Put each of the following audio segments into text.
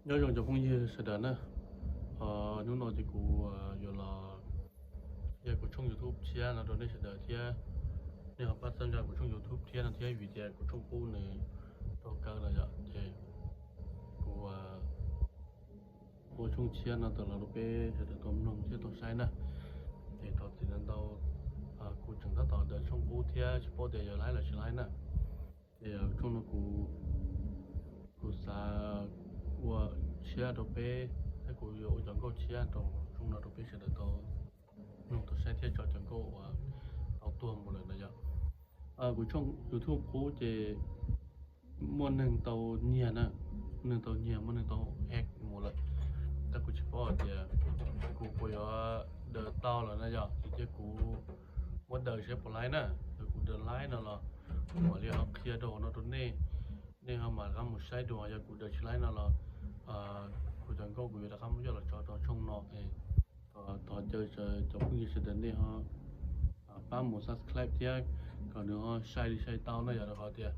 Nyob zoo cov phooj ywg sawv daws na, hnub no ces kuv yuav los qhia kuv tshooj YouTube tshiab no rau nej sawv daws thiab. Nej ho pab txhawb nqa kuv tshooj YouTube tshiab no thiab, vim tias kuv tshooj qub nws raug kaw lawm yom, ces kuv ua tshooj tshiab no tawm los rau peb sawv daws tau mloog thiab tau saib na. Ces thov txim ntau, kuv tseem tab tom daws tshooj qub thiab tsis paub tias yog laib los tsis laib na. Ces tshooj no kuv, kuv xav ua tshiab rau peb, thiab kuv yuav ua cov nkauj tshiab rau tshooj no rau peb sawv daws tau mloog tau saib thiab tso cov nkauj uas tau tuag mus lawm no yom. Kuv tshooj YouTube qub ces muaj neeg tau nyiag na, muaj neeg tau nyiag, muaj neeg tau hack mus lawm. Tab kuv tsis paub hais tias kuv puas yuav daws tau lawm na yom, ces cia kuv muab daws saib puas laib na. Yog kuv daws laib no los kuv mam li ho qhia rau hauv no rau nej, nej ho mam rov qab mus saib dua. Yog kuv daws tsis laib no los kuv cov nkauj kuv yuav rov qab muab coj los tso rau tshooj no. Thov caw cov phooj ywg sawv daws nej ho pab mus subscribe thiab kom nws ho sai li sai tau na yom, rau qhov tias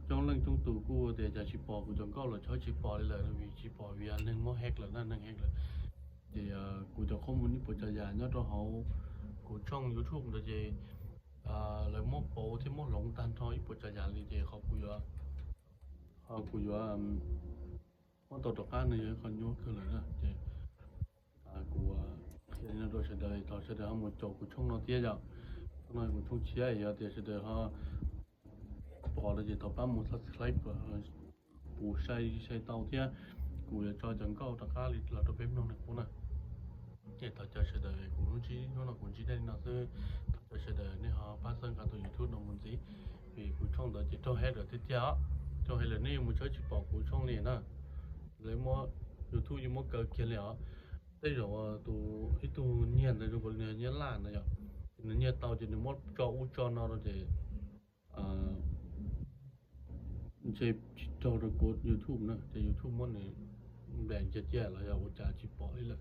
coob leej coob tus kuj tias cas tsis pom kuv cov nkauj los tshawb tsis pom li lawm, vim tsis pom vim neeg muab hack lawm na, neeg hack lawm. Ces kuv cov qhob mus ib puas tsav yam nyob rau hauv kuv tshooj YouTube ntawd ces lawv muab pauv thiab muab hloov tag nrho ib puas tsav yam li, ces qhov kuv yuav, qhov kuv yuav muab tau rov qab nws yog ib qho nyuaj kawg lawm na. Ces kuv qhia li no rau sawv daws, thov sawv daws ho mus caum kuv tshooj no thiab yom. Tshooj no kuv tshooj tshiab, yog tias sawv daws ho pom lawm ces thov pab mus subscribe, kuv sai sai tau thiab kuv yuav tso cov nkauj rov qab li los rau peb mloog na qub na. Ces thov caw sawv daws, kuv lub ntsib hnub no kuv ntsib nej li no xwb, thov caw sawv daws nej ho pab txhawb nqa tus YouTube no mus ntxiv, vim kuv tshooj ntawd ces raug hack lawm tiag tiag os. Raug hack lawm nej yuav mus tshawb tsis pom kuv tshooj li na. Lawv muab, YouTube yeej muab kaw kiag li os. Tej zaum tus ib tug nyiag ntawd zoo nkaus li nws nyiag laj na yom, ces nws nyiag tau ces nws muab tso ub tso no rau ces ntshe tsis raug rau kuv YouTube na, ces YouTube muab nws nplaim cia cia los yog ua cas tsis pom li lawm,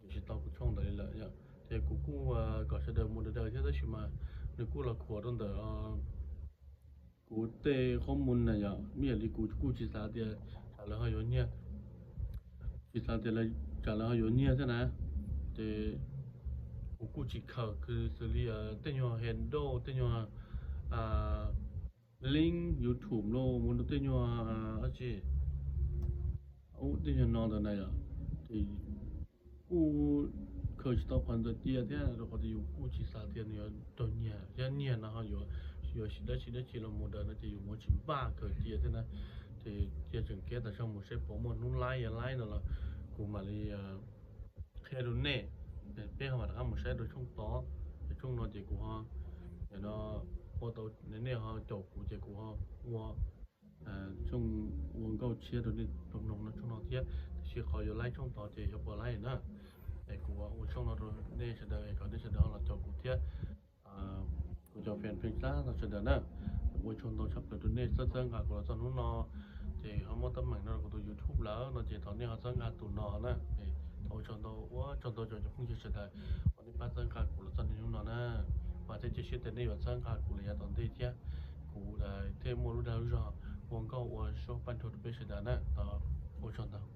nws tsis tau kuv tshooj ntawd li lawm yom. Ces kuv kuj kom sawv daws mus daws daws thiab, tab sis mas nws kuj los khuam rau ntawm kuv tej qhob mus na yom. Ib yam li kuv kuj tsis xav tias tsam lawv ho yuav nyiag, tsis xav tias tsam lawv ho yuav nyiag thiab na. Ces kuv kuj tsis khaws xws li tej nyuag handle, tej nyuag link YouTube los mus rau tej nyuag dab tsi, ub, tej nyuag no ntawd na yom. Ces kuj khaws tsis tau qhov ntawd cia thiab, rau qhov tias yus kuj tsis xav tias nws yuav raug nyiag thiab, nyiag no ho yuav, yuav siv dab tsi dab tsi los mus daws no ces yus mus tsis npaj khaws cia thiab na. Ces cia tseem kev tas sau mus saib puas muaj hnub laib yog laib no los kuv mam li qhia rau nej, peb ho mam rov qab mus saib rau tshooj tod. Ces tshooj no ces kuv ho, no, ua tau, nej ho caum kuv ces kuv ho ua tshooj, ua nkauj tshiab rau nej tau mloog no tshooj no thiab, tiam sis qhov yuav laib tshooj tod ces xyov puas laib na. Es kuv ua tshooj no rau nej sawv daws es kom nej sawv daws ho los caum kuv thiab. Kuv cov fan pheej tab tom sawv daws na, ua tsaug ntau tshaj plaws rau nej txhawb txhawb nqa kuv los txog hnub no, ces ho muab teeb meem no rau kuv tus YouTube lawm no ces thov nej ho txhawb nqa tus no na. Thov ua tsaug ntau, ua tsaug ntau rau cov phooj ywg sawv daws uas nej pab txhawb nqa kuv los txog niaj hnub no na. Vam thiab cia siab tias nej yuav txhawb nqa kuv los yav tom ntej thiab, kuv thiaj muaj lub dag lub zog ua nkauj ua show paj nrog rau peb sawv daws na. Ua tsaug ntau.